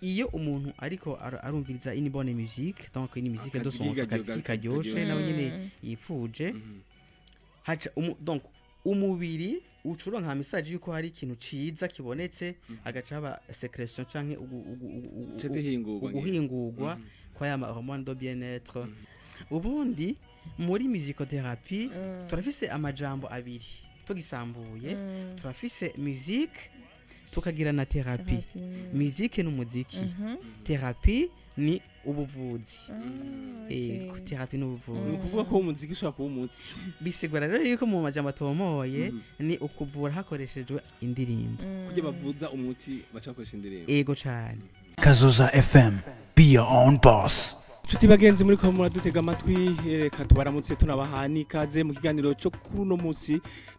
Iyo umuntu ariko arumviriza une bonne musique, donc une musique de son, akaziki karyoshe, nawe nyene yipfuje, haca donc umubiri ucuronka message yuko hari ikintu ciza kibonetse, agaca haba sécrétion canke uguhingurwa kwa ya hormone de bien-être. Ubundi muri musicothérapie turafise amajambo abiri tugisambuye: turafise musique, tukagira na thérapie. Musique n'umuziki, thérapie ni ubuvuzi. Thérapie n'ubuvuzi. Ni ukuvuga ko umuziki ushobora kuba umuti. Bisigura rero yuko mu majambo atomoye ni ukuvura hakoreshejwe indirimbo. Kugira bavuza umuti baca bakoresha indirimbo. Ego cane. Kazoza FM, be your own boss. Nshuti bagenzi muri ko muradutega amatwi, reka tubaramutse tunabaha n'ikaze mu kiganiro cyo kuri uno munsi.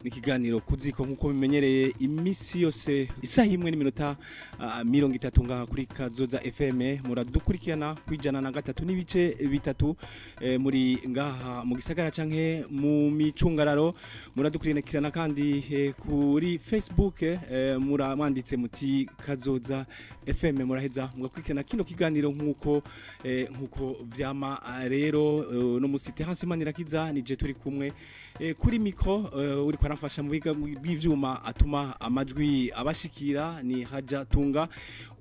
Ni ikiganiro kuziko nk'uko bimenyereye imisi yose isaha 1:30 ngaha kuri Kazoza FM. Muradukurikirana 103.3 muri ngaha mu gisagara canke mu micungararo. Muradukurikirana kandi kuri Facebook, muramwanditse muti Kazoza FM, muraheza mugakurikirana kino kiganiro nkuko vyama. Rero no musi Terence Manirakiza nije turi kumwe kuri micro. Uri ko aramfasha mu bw'ivyuma atuma amajwi abashikira ni Haja Tunga,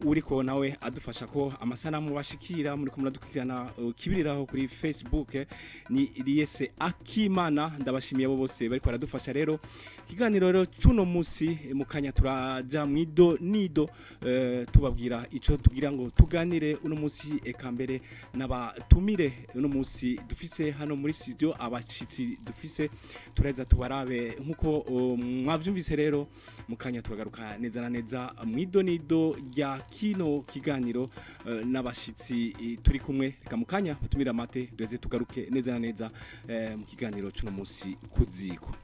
uriko nawe adufasha ko amasanamu bashikira muri ko muradukurikirana kibiriraho kuri Facebook ni Riese Akimana. Ndabashimiye abo bose bariko baradufasha. Rero ikiganiro rero cuno musi mukanya turaja mwido nido, tubabwira ico tugira ngo tuganire uno musi. Eka mbere n'abatumire uno musi dufise hano muri studio, abashitsi dufise turaheza tubarabe nkuko mwavyumvise. Rero mukanya turagaruka neza na neza mwido nido rya kino kiganiro n'abashitsi turi kumwe. Reka mukanya batumira amate duheze tugaruke neza na neza mu kiganiro cuno musi kuziko.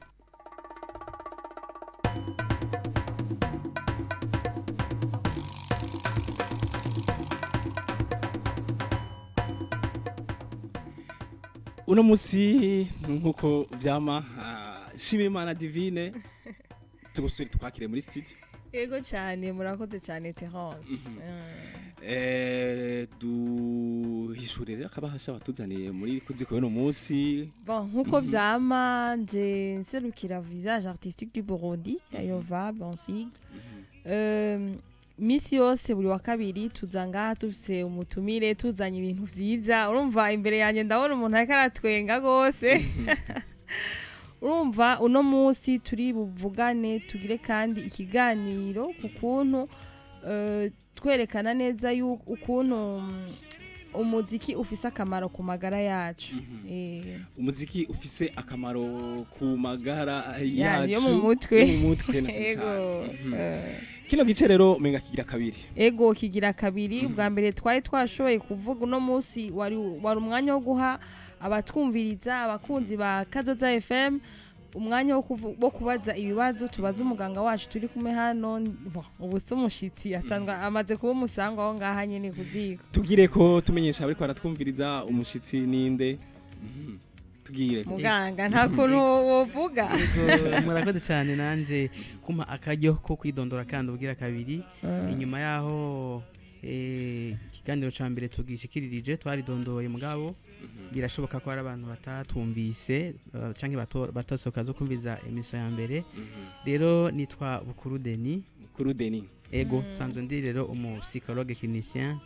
Uno musi nkuko vyama, Shimimana Divine, tugusubira twakire muri studio. Yego cyane, murakoze cyane Terence. Duhishurire akabahasha batuzaniye muri kuziko uno musi. Bon, nkuko vyama nje nserukira Visage Artistique du Burundi, ayo VAB en sigle. Misi yose buri wa kabiri tuza ngaha tufise umutumire, tuzanye ibintu vyiza. Urumva imbere yanjye ndabona umuntu ariko aratwenga gose. Urumva uno munsi turi buvugane, tugire kandi ikiganiro ku kuntu twerekana neza ukuntu umuziki ufise akamaro ku magara yacu. Umuziki ufise akamaro ku magara yacu yo mu mutwe. Mu mutwe na cyane. Kino gice rero menga kigira kabiri. Ego, kigira kabiri. Ubwa mbere twari twashoboye kuvuga, uno munsi wari umwanya wo guha abatwumviriza, abakunzi ba Kazoza FM, umwanya wo kubaza ibibazo tubaza umuganga wacu turi kumwe hano. Ubu se umushitsi asanzwe amaze kuba umusangwa aho ngaha nyene kuziko. Tugire ko tumenyesha abariko baratwumviriza umushitsi ninde. Tugire muganga nta kuntu wovuga. Murakoze cyane nanje kuma akaryo ko kwidondora kandi ubwira kabiri. Inyuma yaho ikiganiro ca mbere tugishikiririje twaridondoye, mugabo birashoboka ko hari abantu batatumvise canke batasoka zo kumviza emission ya mbere. Rero nitwa Bukuru Denis. Bukuru Denis. Ego, sanzwe ndi rero umu psychologue clinicien,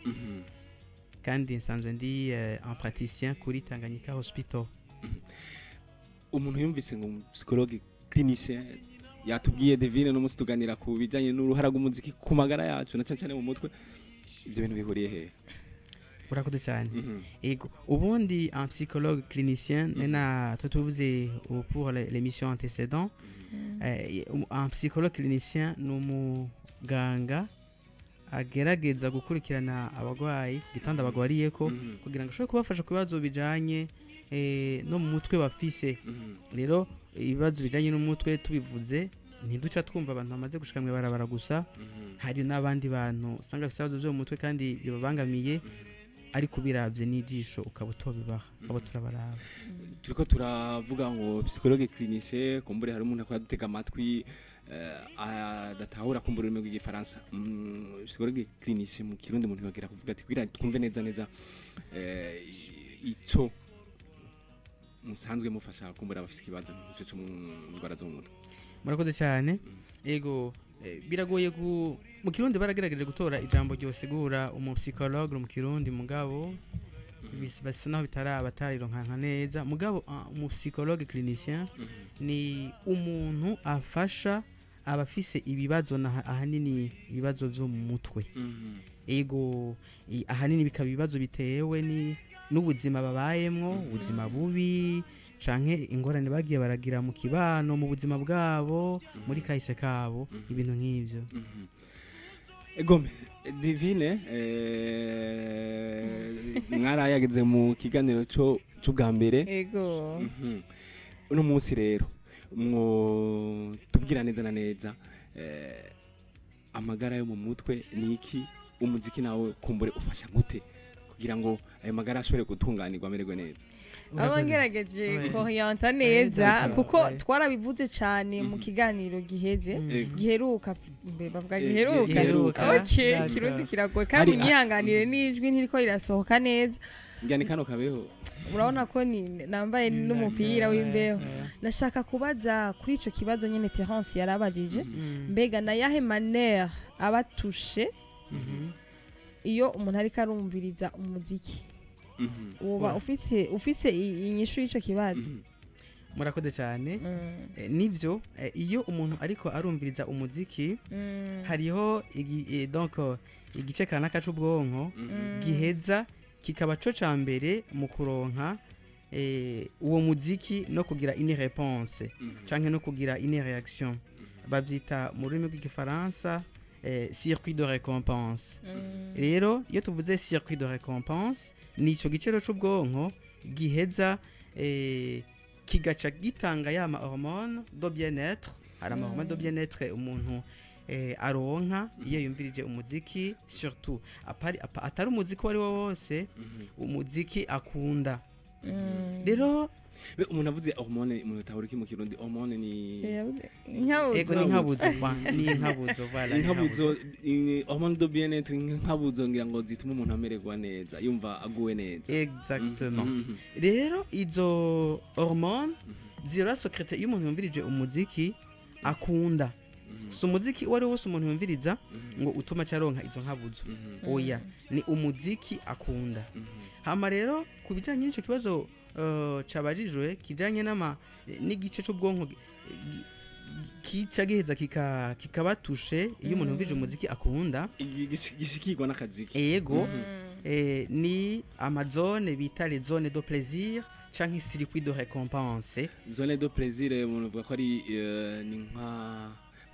kandi nsanzwe ndi un praticien kuri Tanganyika Hospital. Umuntu yumvise ngo psychologue clinicien, yatubwiye Divine no musi tuganira ku bijanye n'uruhara rw'umuziki ku magara yacu na cyane cyane mu mutwe, ibyo bintu bihuriye he? Urakoze cyane. Ego, ubundi un psychologue clinicien, nena tutuvuze pour l'émission antécédente, un psychologue clinicien ni umuganga agerageza gukurikirana abagwayi ku gitanda bagwariyeko kugira ngo ashobore kubafasha ku bibazo bijanye no mu mutwe bafise. Rero ibibazo bijanye n'umutwe tubivuze ntiduca twumva abantu bamaze gushika mu ibarabara gusa, hari n'abandi bantu usanga bafise ibibazo byo mu mutwe kandi bibabangamiye, ariko biravye n'ijisho ukaba utobibaha, abo turabaraba. Turiko turavuga ngo psychologue clinicien, kumbure hari umuntu akora dutega amatwi Adatahura kumbura ururimi rw'igifaransa. Psychologue clinicien mu Kirundi umuntu yogira kuvuga ati kugira twumve neza neza ico musanzwe mufasha kumbura abafise ikibazo nk'ico cyo mu ndwara zo mu mutwe. Murakoze cyane. Ego, biragoye ku mu Kirundi, baragerageje gutora ijambo ryosigura umupsychologue mu Kirundi, mugabo basa naho bitaraba batarironka neza. Mugabo umupsychologue clinicien ni umuntu afasha abafise ibibazo, na ahanini ibibazo vyo mu mutwe. Ego, ahanini bikaba ibibazo bitewe ni n'ubuzima babayemwo, ubuzima bubi canke ingorane bagiye baragira mu kibano, mu buzima bwabo, muri kahise kabo, ibintu nk'ivyo. Egome Divine, mwarayageze mu kiganiro cyo cy'ubwa mbere. Ego. Uno munsi rero mwo tubwira neza na neza amagara yo mu mutwe ni iki, umuziki nawe kumbure ufasha gute kugira ngo ayo magara ashobore gutunganirwa amererwe neza? Abo ngerageje korienta neza, kuko twarabivuze cyane mu kiganiro giheze, giheruka, mbe bavuga giheruka? Giheruka. Okay. D'accord. Kirundi kiragoye kandi unyihanganire n'ijwi ntiriko rirasohoka neza. Ngira ni kano kabeho. Urabona ko ni nambaye n'umupira w'imbeho. Nashaka kubaza kuri ico kibazo nyene Terence yarabajije, mbega na yahe manière aba touché iyo umuntu ariko arumviriza umuziki? Woba ufise inyishu y'ico kibazo? Murakoze cyane. Nivyo, iyo umuntu ariko arumviriza umuziki, hariho donc igice kanaka c'ubwonko giheza kikaba co ca mbere mu kuronka uwo muziki no kugira une réponse canke no kugira une réaction. Bavyita mu rurimi rw'igifaransa circuit de récompense. Rero iyo tuvuze circuit de récompense, ni ico gicero c'ubwonko giheza kigaca gitanga ya ma hormone de bien-être. Hari ama hormone de bien-être umuntu aronka iyo yumvirije umuziki, surtout atari umuziki uwo ari wo wose, umuziki akunda. Rero Be, umuntu avuze hormone, umuntu atahura iki mu Kirundi? Hormone ni Inkabuzo. Ego, ni inkabuzo, ni inkabuzo, voilà, ni Inkabuzo, hormone de bien-être, inkabuzo ngira ngo zituma umuntu amererwa neza, yumva aguwe neza. Exactement. Rero izo hormone zirasécrété iyo umuntu yumvirije umuziki akunda. Si umuziki uwo ari wo wose umuntu yumviriza ngo utuma acaronka izo nkabuzo, oya, ni umuziki akunda. Hama rero ku bijanye n'ico kibazo cabajijwe kijanye n'ama n'igice c'ubwonko kica giheza kikaba touché iyo umuntu yumvirije umuziki akunda, Gishikirwa n'akaziki. Ego, ni amazone bita les zones de plaisir canke circuit de récompense. Zone de plaisir, umuntu avuga ko ari ni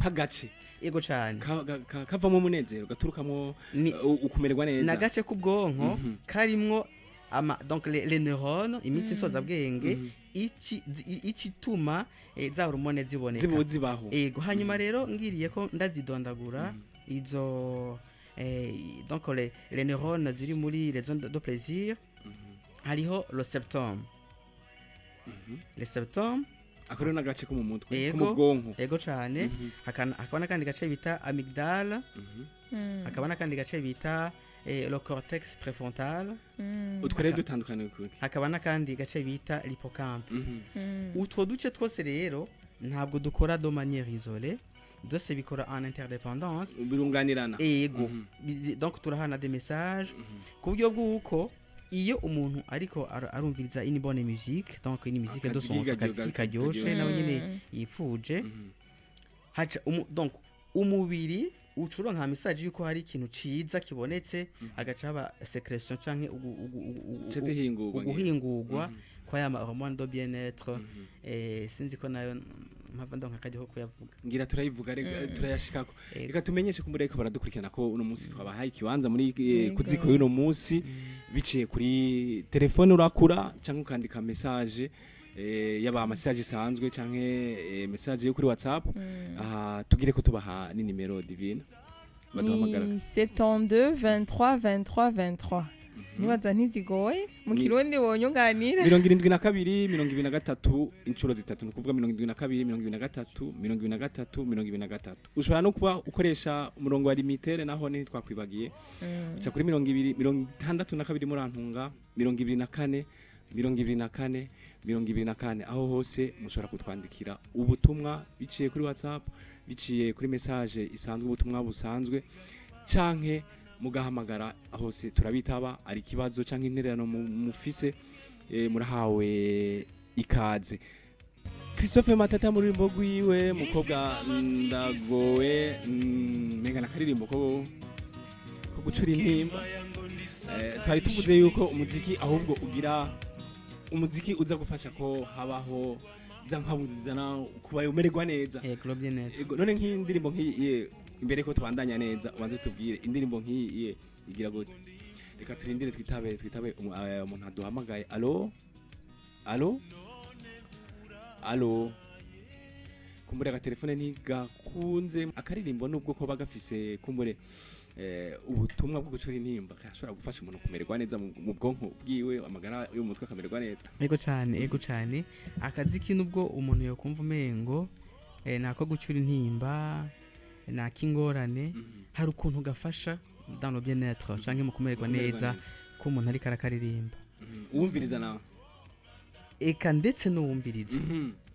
nk'agace Ego cane. kavamo umunezero, gaturukamo Ni ukumererwa neza. N'agace k'ubwonko karimwo ama donc les neurones, imitsi nsozabwenge, icituma za hormone ziboneka. Zibaho. Ego. Hanyuma rero ngiriye ko ndazidondagura izo donc les neurones ziri muri les zones de plaisir, hariho le septum, le septum. Ako rero n'agace ko mu mutwe, ko Ego. mu bwonko. Ego cane. Hakaba n'akandi gace bita amygdale, hakaba n'akandi gace bita le cortex préfrontal. Utwo rero dutandukaniye kuki? Hakaba n'akandi gace bita l'hippocampe. Utwo duce twose rero ntabwo dukora de manière isolée, byose bikora en interdépendance. Birunganirana. Ego. Donc turahana des messages ku buryo bw'uko iyo umuntu ariko arumviriza une bonne musique, donc une musique de son, Akaziki akaziki karyoshe, karyoshe. nawe nyine yipfuje, haca donc umubiri ucuronka message yuko hari ikintu ciza kibonetse, agaca haba sécrétion canke Zica zihingurwa ngira. uguhingurwa kwa ya ma hormone de bien-être. Sinzi ko nayo mpava ndonka akajya ko kuyavuga. Ngira turayivuga, reka turayashikako. Ego. Reka tumenyeshe ko muri ariko baradukurikirana ko uno munsi twabahaye ikibanza muri kuziko y'uno munsi biciye kuri telefone, urakura cyangwa ukandika message, yaba message isanzwe canke message yo kuri WhatsApp. Aha tugire ko tubaha ni nimero, Divine, baduhamagara. Ni 72 23 23 23. Nibaza ntizigoye mu Kirundi wonyunganira. 72 23 inshuro zitatu, ni ukuvuga 72 23 23 23. Ushobora no kuba ukoresha umurongo wa Lumitel, naho ntitwakwibagiye, uca kuri 20 62 murantunga 24 24 24. Aho hose mushobora kutwandikira ubutumwa biciye kuri WhatsApp, biciye kuri message isanzwe, ubutumwa busanzwe, canke mugahamagara. Hose turabitaba. Ari ikibazo canke intererano mufise, murahawe ikaze. Christophe Matata mu rurimbo rwiwe "Mukobwa Ndagowe", menga nakaririmbo ko gucura intimba. Twari tuvuze yuko umuziki ahubwo ugira umuziki uza gufasha ko habaho za nkabuzi zizana kuba umererwa neza. Ego, bien-être. Ego, none nk'indirimbo nk'iyi, imbere ko tubandanya neza, ubanze tubwire indirimbo nk'iyi igira gute? Reka turindire twitabe umuntu aduhamagaye. Allo, allo, allo? Kumbure agatelefone ntigakunze. Akaririmbo nubwo ko bagafise kumbure ubutumwa bwo gucura intimba, karashobora gufasha umuntu kumererwa neza mu bwonko bwiwe, amagara yo mu mutwe akamererwa neza. Ego cyane, ego cyane. Akaziki nubwo umuntu yokumva umengo nako gucura intimba, nakingorane, hari ukuntu gafasha dans le bien-être canke mu kumererwa neza ko umuntu ariko arakaririmba. Uwumviriza nawe? Eka, ndetse n'uwumviriza.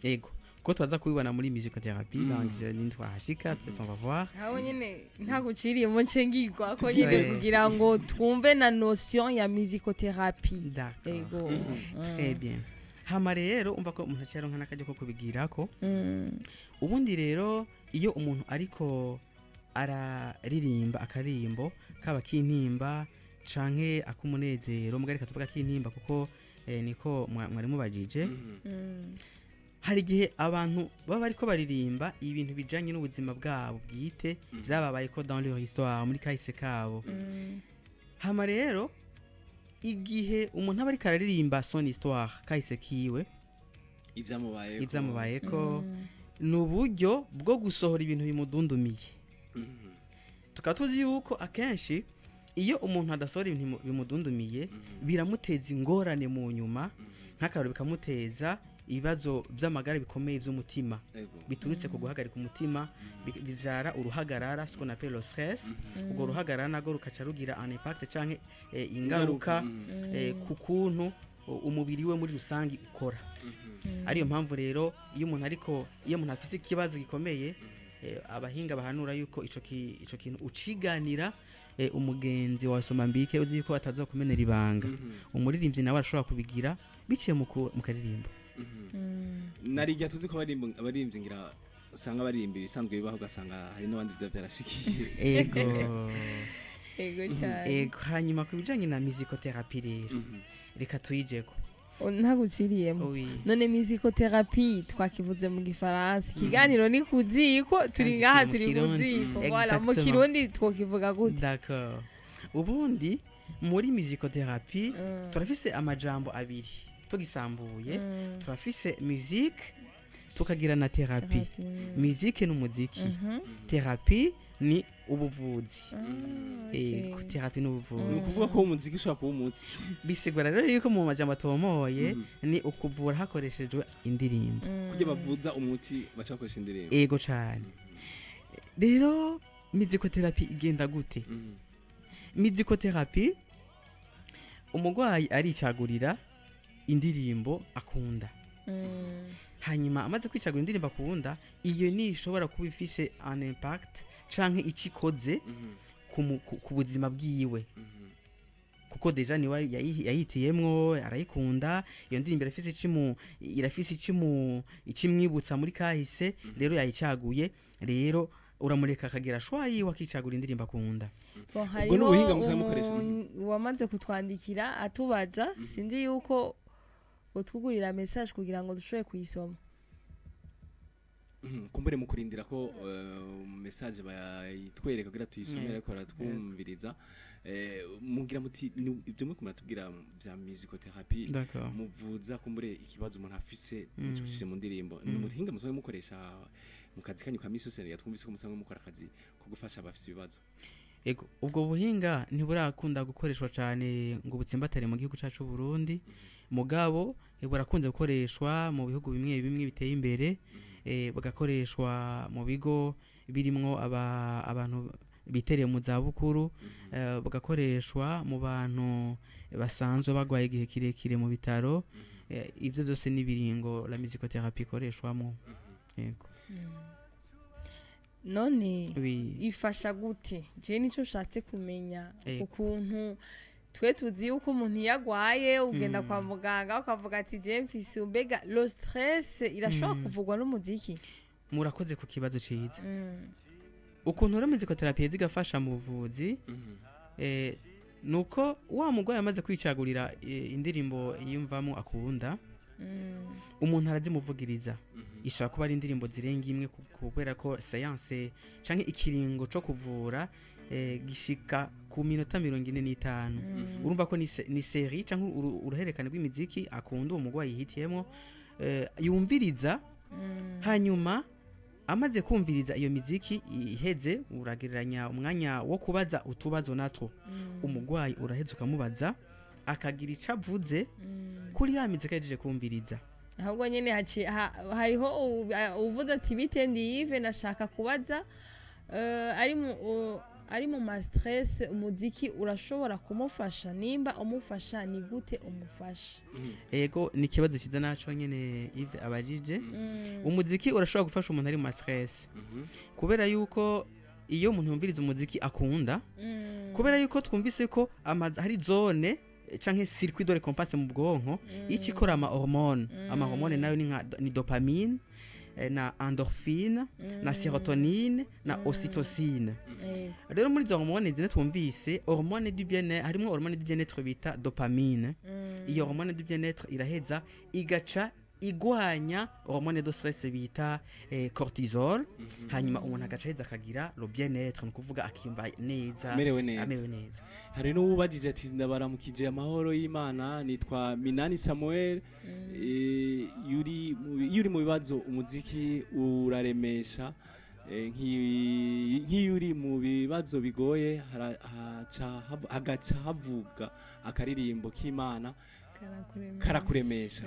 Ego, ko twaza kubibona muri musicothérapie, donc je nitwahashika peut-être on va voir. Aho nyene ntaguciriye nce ngigwa ko nyene kugira ngo twumve na notion ya musicothérapie. D'accord. Ego. Très bien. Hama rero umva ko umuntu aciye n'akaryo ko kubigirako. Ubundi rero iyo umuntu ariko araririmba akaririmbo kaba k'intimba canke ak'umunezero, mugari reka tuvuga k'intimba kuko niko mwari mubajije, hari igihe abantu baba bariko baririmba ibintu bijanye n'ubuzima bwabo bwite, vyababaye ko dans leur histoire, muri kahise kabo. Hama rero igihe umuntu aba ariko araririmba son histoire, kahise kiwe, Ibyamubayeko. Ivyamubayeko, ni uburyo bwo gusohora ibintu bimudundumiye. Tukaba tuzi yuko akenshi iyo umuntu adasohora ibintu bimudundumiye, biramuteza ingorane mu nyuma, nk'akararo bikamuteza ibibazo by'amagara bikomeye by'umutima, biturutse ku guhagarika umutima, bivyara uruhagarara, ce qu'on appelle le stress. Urwo ruhagarara narwo rukaca rugira un impact canke ingaruka ku kuntu umubiri we muri rusangi ukora. Ariyo mpamvu rero iyo umuntu ariko iyo umuntu afise ikibazo gikomeye, abahinga bahanura yuko ico kintu uciganira umugenzi wawe somambike uzi yuko ataza kumenera ibanga. Umuririmbyi nawe arashobora kubigira biciye mu karirimbo. Narijya tuzi ko abaririmbyi ngira usanga baririmba ibisanzwe bibaho, ugasanga hari n'abandi biba byarashikiye. Ego. Ego cyane. Ego. Hanyuma ku bijanye na musicothérapie rero, reka tuyijeko. Ntaguciriyemo. Oui. None musicothérapie twakivuze mu Gifaransa, ikiganiro ni ku ziko, turi Kandi ngaha kiri mu turi ku Kirundi. ziko. Voilà, mu Exactement. Kirundi twokivuga gute? D'accord. Ubundi muri musicothérapie turafise amajambo abiri tugisambuye: turafise musique, tukagira na thérapie. Musique ni umuziki, thérapie ni ubuvuzi. Ego, thérapie ni Ni ubuvuzi. ukuvuga ko umuziki ushobora kuba umuti. Bisigura rero yuko mu majambo atomoye ni ukuvura hakoreshejwe indirimbo. Kugira bavuza umuti baca bakoresha indirimbo. Ego cane. Rero musicothérapie igenda gute? Musicothérapie, umurwayi aricagurira indirimbo akunda. Hanyuma amaze kwicagura indirimbo akunda, iyo ni ishobora kuba ifise un impact canke icikoze ku buzima bwiwe, kuko déjà niwe yayitiyemwo, arayikunda iyo ndirimbo, irafise ikimwibutsa muri kahise. Rero yayicaguye, rero uramureka akagira choix yiwe, akicagura indirimbo akunda. Bon, Ubwo hariho n'ubuhinga musanzwe mukoresha. Uwamaze kutwandikira atubaza, sinzi yuko utwugurira message kugira ngo dushobore kuyisoma. Kumbure mu kurindira ko message bayitwereka kugira tuyisomere, ariko baratwumviriza. Mugira muti ibyo muri muratubwira vya musicothérapie, D'accord. muvuza kumbure ikibazo umuntu afise mucishije mu ndirimbo, ni umuhinga musanzwe mukoresha mu kazi kanyu ka misi yose? Twumvise ko musanzwe mukora akazi ko gufasha abafise ibibazo. Ego, ubwo buhinga ntiburakunda gukoreshwa cyane ngo butsimbatare mu gihugu cyacu c'u Burundi, mugabo burakunze gukoreshwa mu bihugu bimwe bimwe biteye imbere, bugakoreshwa mu bigo birimwo abantu bitereye mu zabukuru, bugakoreshwa mu bantu basanzwe bagwaye igihe kirekire mu bitaro. Ibyo byose ni ibiringo la musicothérapie ikoreshwamo. Yego. None Oui. ifasha gute? Je nico nshatse kumenya. Ego. Ukuntu twe tuzi yuko umuntu iyo agwaye ugenda kwa muganga ukavuga ati je mfise, mbega le stress irashobora kuvugwa n'umuziki? Murakoze ku kibazo ciza. Ukuntu rero musicothérapie zigafasha mu buvuzi, nuko wa mugwayi amaze kwicagurira indirimbo yiyumvamo akunda, umuntu arazimuvugiriza. Ishobora kuba ari indirimbo zirenga imwe, kubera ko séance canke ikiringo co kuvura gishika ku minota 45. Urumva ko ni série canke uruhererekane rw'imiziki akunda, uwo mugwayi yihitiyemo, yumviriza. Hanyuma amaze kumviriza iyo miziki iheze, uragereranya umwanya wo kubaza utubazo natwo. Umugwayi uraheze ukamubaza, akagira ico avuze kuri ya miziki ahejeje kumviriza. Ahubwo nyene hariho uvuze ati bite, ndi Yves, nashaka kubaza, ari mu ma stress, umuziki urashobora kumufasha? Nimba umufasha, ni gute umufasha? Ego, ni ikibazo cyiza naco nyene Yves abajije. Umuziki urashobora gufasha umuntu ari mu ma stress, kubera yuko iyo umuntu yumviriza umuziki akunda, kubera yuko twumvise ko hari zone canke circuit de récompense mu bwonko ica ikora ama hormone. Ama hormone nayo ni nka ni dopamine, na endorphine, na sérotonine, na ocytocine. Rero muri izo hormone zine twumvise hormone du bien, harimo hormone du bien-être bita dopamine. Iyo hormone du bien-être iraheza igaca igwanya hormone de stress bita cortisol. Hanyuma umuntu agaca aheza akagira le bien-être, ni ukuvuga akiyumva neza. Amerewe neza. Amerewe neza. Hari n'uwubajije ati ndabaramukije, amahoro y'Imana, nitwa Minani Samuel. Iyo uri mu bibazo umuziki uraremesha. Nk'iyo uri mu bibazo bigoye, hagaca havuga akaririmbo k'Imana, karakuremesha.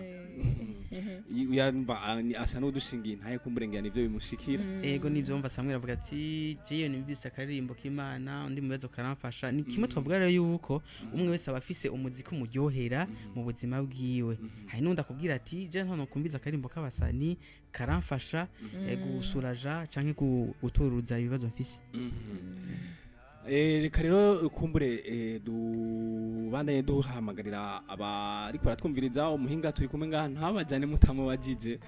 Yumva, asa n'udushingiye ntaye kumburengera nivyo bimushikira. Ego, nivyo. Mva Samuel avuga ati jewe nimvise akaririmbo k'Imana undi mu bibazo karamfasha. Ni kimwe twavuga rero yuko umwe wese aba afise umuziki umuryohera mu buzima bwiwe. Hari n'undi akubwira ati je ntono kumviza akaririmbo k'abasani karamfasha gusuraja canke guturuza ibibazo mfise. Reka rero kumbure dubandanye duhamagarira abariko baratwumviriza. Umuhinga turi kumwe ngaha, ntabajane mutamubajije.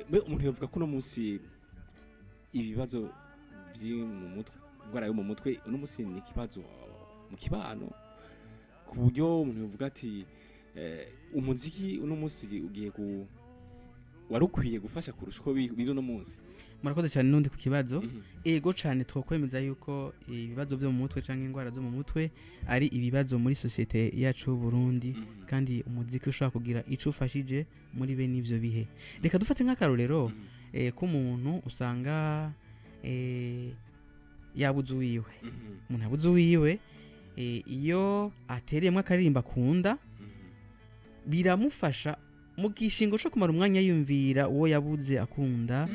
Mbe umuntu yovuga ko uno munsi ibibazo vyi mu mutwe, indwara yo mu mutwe, uno munsi ni ikibazo mu kibano, ku buryo umuntu yovuga ati umuziki uno munsi ugiye ku wari ukwiye gufasha kurusha uko biri uno munsi? Murakoze cyane n'undi ku kibazo. Ego cyane, twokwemeza yuko ibibazo byo mu mutwe cyangwa indwara zo mu mutwe ari ibibazo muri société yacu y'u Burundi, kandi umuziki ushobora kugira ico ufashije muri bene ivyo bihe. Reka dufate nk'akarorero k'umuntu usanga yabuze uwiwe. Umuntu yabuze uwiwe, iyo atereyemo akaririmbo akunda, biramufasha mu gishingo co kumara umwanya yumvira uwo yabuze akunda.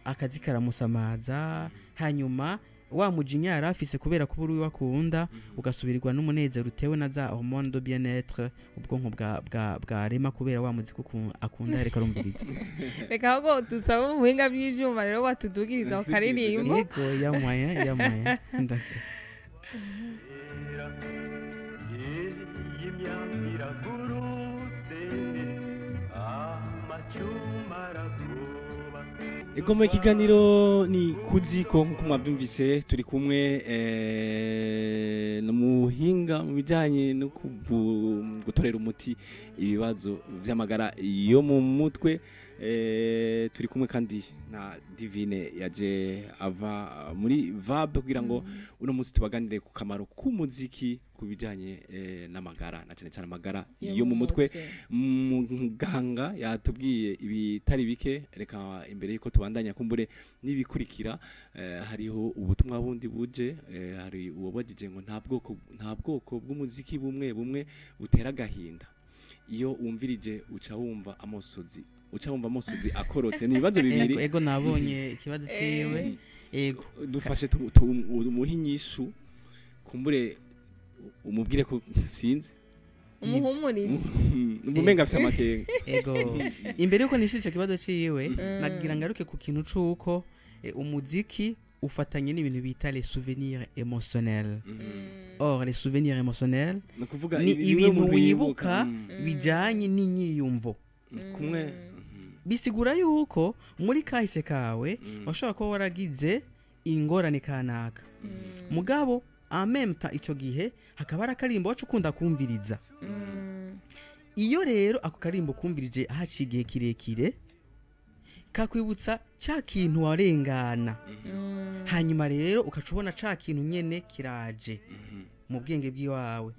Akazi karamusamaza, hanyuma wa mujinya yari afise kubera kubura uwo akunda ugasubirirwa n'umunezero utewe na za hormone de bien-être ubwonko bwa bwarema kubera wa muziki akunda yareka arumviriza. Reka ahubwo dusabe mu buhinga bw'ivyuma rero batudugiriza ku karirimbo. Yego, ya moyen, ya moyen. D'accord. Imyambi iragurutse, amacyuma arakuba. Ego, mu kiganiro ni kuziko, nkuko mwabyumvise, turi kumwe n'umuhinga mu bijyanye no gutorera umuti ibibazo by'amagara yo mu mutwe. Turi kumwe kandi na Divine yaje ava muri VAB kugira ngo uno munsi tubaganire ku kamaro k'umuziki ku ku bijanye n'amagara, na cyane cyane amagara yo mu mutwe. Muganga yatubwiye ibitari bike. Reka imbere yuko tubandanya kumbure n'ibikurikira, hariho ubutumwa bundi buje. Hari uwabajije ngo nta bwoko bw'umuziki bumwe bumwe butera agahinda, iyo wumvirije uca wumva amosozi akorotse? Ni ibibazo bibiri. Ego, nabonye ikibazo ciwe, ego. Dufashe umuhe inyishu, kumbure umubwire ko sinzi. Umuhumurize. Umenga afise amakenga. Ego, imbere yuko nishira ico kibazo ciwe, nagira ngaruke ku kintu cuko umuziki ufatanye n'ibintu bita les souvenirs émotionnels. Or les souvenirs émotionnels ni ukuvuga ni bimwe ibintu umuntu wibuka yibuka. Bijanye n'inyiyumvo. Kumwe. Bisigura yuko muri kahise kawe washobora kuba waragize ingorane kanaka, mugabo en même temps ico gihe hakaba hari akarimbo wacu ukunda kumviriza. Iyo rero ako karimbo kumvirije haciye igihe kirekire, kakwibutsa cya kintu warengana, hanyuma rero ukaca ubona ca kintu nyene kiraje mu bwenge bw'iwawe,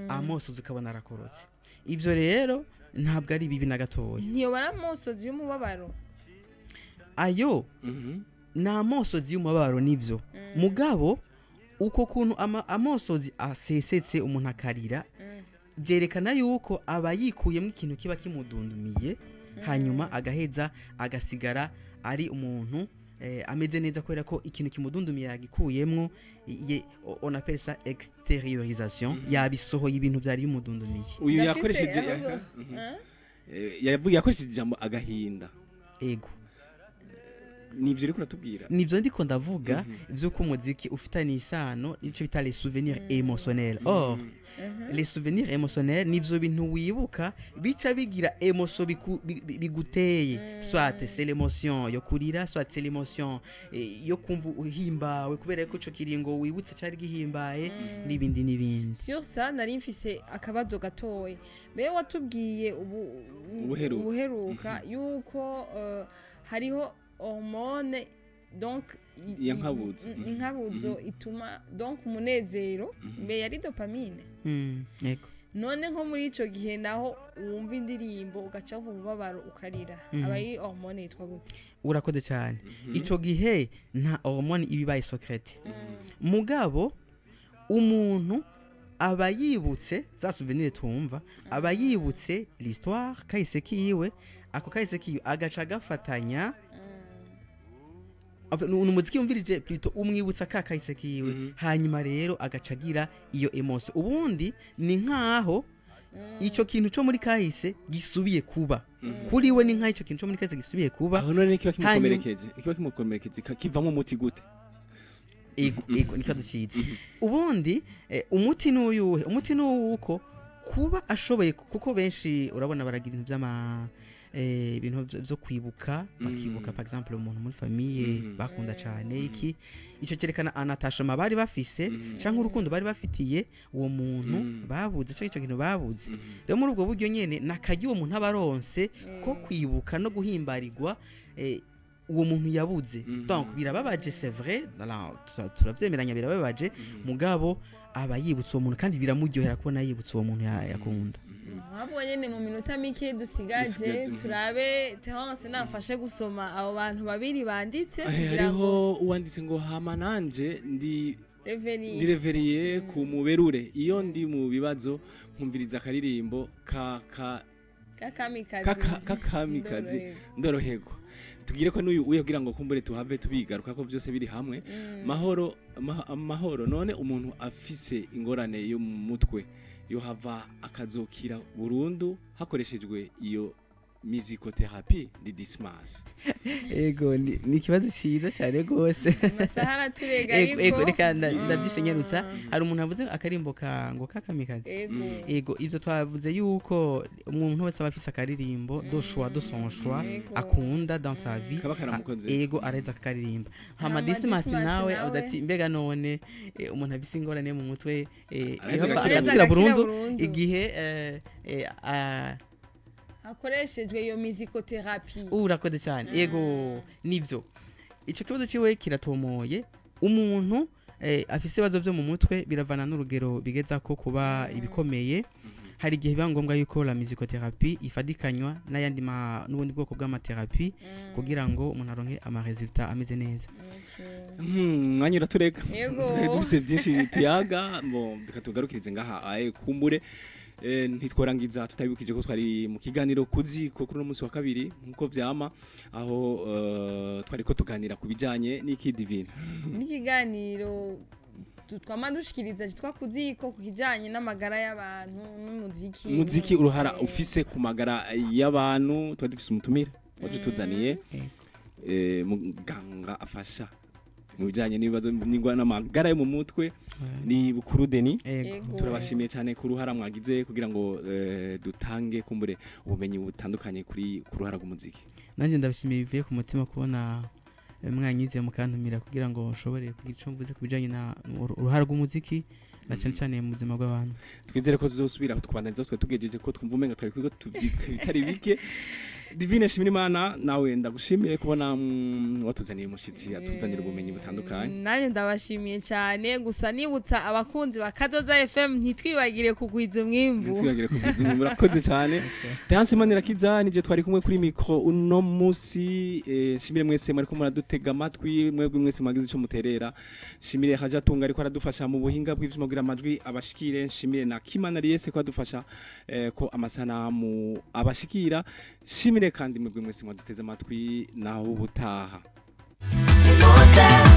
amosozi ukabona arakorotse. Ibyo rero ntabwo ari bibi na gatoya. Ntiyobara amosozi y'umubabaro? Ayo ni amosozi y'umubabaro, nibyo, mugabo uko kuntu amosozi asesetse umuntu akarira, byerekana yuko aba yikuyemo ikintu kiba kimudundumiye, hanyuma agaheza agasigara ari umuntu ameze neza, kubera ko ikintu kimudundumiye yagikuyemwo. On appelle ça extériorisation, yabisohoye ibintu byari bimudundumiye. Uyu Ndafise yakoresheje ahubwo- Eh? Yavuye yakoresheje ijambo agahinda. Ego. Nivyo uriko uratubwira? Nivyo ndiko ndavuga, vy'uko umuziki ufitanye isano n'ico bita les souvenirs émotionnels. Or les souvenirs émotionnels nivyo bintu wibuka bica bigira émotion biguteye, soit c'est l'émotion yo kurira, soit c'est l'émotion yo kumva uhimbawe kubera ko ico kiringo wibutse cari gihimbaye, n'ibindi n'ibindi. Sur ça nari mfise akabazo gatoya. Mbere watubwiye ubu Ubuheruka. Ubuheruka yuko hariho hormone, donc Iya nkabuzo. Inkabuzo ituma donc umunezero, mbe yari dopamine? Yego. None nko muri ico gihe naho wumva indirimbo ugaca wumva umubabaro ukarira, aba ari hormone yitwa gute? Urakoze cyane. Ico gihe nta hormone iba ibaye sécrétée, mugabo umuntu aba yibutse za souvenir twumva, aba yibutse l'histoire kahise kiwe. Ako kahise kiwe agaca agafatanya. Enfin, ni umuziki yumvirije plutôt umwibutsa ka kahise kiwe, hanyuma rero agaca agira iyo émotion. Ubundi ni nkaho ico kintu co muri kahise gisubiye kuba kuri we, ni nkaho ico kintu co muri kahise gisubiye kuba. Aho none kiba kimukomerekeje kivamo umuti gute? Ego, ego, niko ducitse. Ubundi umuti n'uyuhe? Umuti n'uwuko kuba ashoboye, kuko benshi urabona baragira ibintu by'ama ibintu vyo kwibuka, bakibuka par exemple umuntu muri famille bakunda cyane. Iki ico cyerekana un attachement bari bafise canke urukundo bari bafitiye uwo muntu babuze, canke ico kintu babuze. Rero muri ubwo buryo nyene nakarya uwo muntu aba aronse ko kwibuka no guhimbarirwa uwo muntu yabuze. Donc birababaje, c'est vrai, turavyemeranya, birababaje, mugabo aba yibutse uwo muntu kandi biramuryohera kubona yibutse uwo muntu yakunda. Ahubwo nyene mu minota mike dusigaje, Dusigaje. turabe Terence namfashe gusoma abo bantu babiri banditse kugira ngo Hariho uwanditse ngo: "Hama nanje ndi Reveri. Ndi Reveriye ku muberure. Iyo ndi mu bibazo nkumviriza akaririmbo ka ka Kakamikazi. Kakamikazi Ndoroherwa. ndoroherwa." Tugire ko n'uyu uye kugira ngo kumbure tuhave tubigaruka ko byose biri hamwe. Mahoro, amahoro. None umuntu afise ingorane yo mu mutwe yo hava akazokira burundu hakoreshejwe iyo musicothérapie? Ndi Dismas. Ego, ni ikibazo cyiza cyane rwose. Amasaha araturega. Ego, ego. Ariko Reka ndabyishenyerutsa. Hari umuntu avuze akarimbo ka ngo kakamikazi. Ego. Ego, ivyo twavuze yuko umuntu wese aba afise akaririmbo de choix, de son choix, akunda dans sa vie. Kaba karamukoze. Ego, araheza akakaririmba. Hama Hama Dismas Dismas nawe nawe avuze ati: "Mbega none umuntu afise ingorane mu mutwe Araheza yohava agakira agakira agakira burundu burundu?" igihe hakoreshejwe iyo musicothérapie? Urakoze cyane. Ego, nivyo, ico kibazo ciwe kiratomoye. Umuntu afise ibibazo byo mu mutwe, biravana n'urugero bigeza ko kuba ibikomeye. Hari igihe biba ngombwa yuko la musicothérapie ifadikanywa n'ayandi n'ubundi bwoko bw'ama thérapie kugira ngo umuntu aronke ama résultat ameze neza. Mwanya uratureka. Yego. Dufise byinshi tuyaga bo, reka tugarukirize ngaha aye. Kumbure ntitworangiza tutabibukije ko twari mu kiganiro kuziko kuri uno munsi wa kabiri, nkuko vyama, aho twari ko tuganira ku bijanye n'iki, Divine? N'ikiganiro twama dushikiriza cyitwa Kuziko, ku kijanye n'amagara y'abantu n'umuziki. Umuziki, uruhara ufise ku magara y'abantu. Twari dufise umutumire waje tuzaniye muganga afasha mu bijanye n'ibibazo n'ingwara n'amagara yo mu mutwe, ni Bukuru Deni. Ego. Ego. Turabashimiye cyane ku ruhara mwagize kugira ngo dutange kumbure ubumenyi butandukanye kuri ku ruhara rw'umuziki. Nanjye ndabashimiye bivuye ku mutima kubona mwanyize mukantumira kugira ngo nshobore kugira icyo mvuze ku bijyanye na uruhara rw'umuziki, na cyane cyane mu buzima bw'abantu. Twizere ko tuzosubira tukabandaniza, twe tugejeje ko twumva umenga twari kwiga bitari bike. Divine Shimirimana, nawe ndagushimiye kubona watuzaniye umushitsi atuzanira ubumenyi butandukanye. Nanjye ndabashimiye cyane. Gusa nibutsa abakunzi ba Kazoza FM, ntitwibagire kugwiza umwimbu. Ntitwibagire kugwiza umwimbu. Murakoze cyane. Terence Manirakiza nije twari kumwe kuri micro uno musi. Shimire mwese mwariko muradutega amatwi, mwebwe mwese mwagize ico muterera. Shimire Hajatunga ariko aradufasha mu buhinga bw'ivyuma kugira amajwi abashikire. Shimire na Kimana Riese ko adufasha ko amasanamu abashikira. Shimire kandi mwebwe mwese mwaduteze amatwi. Naho ubutaha. Nimuze.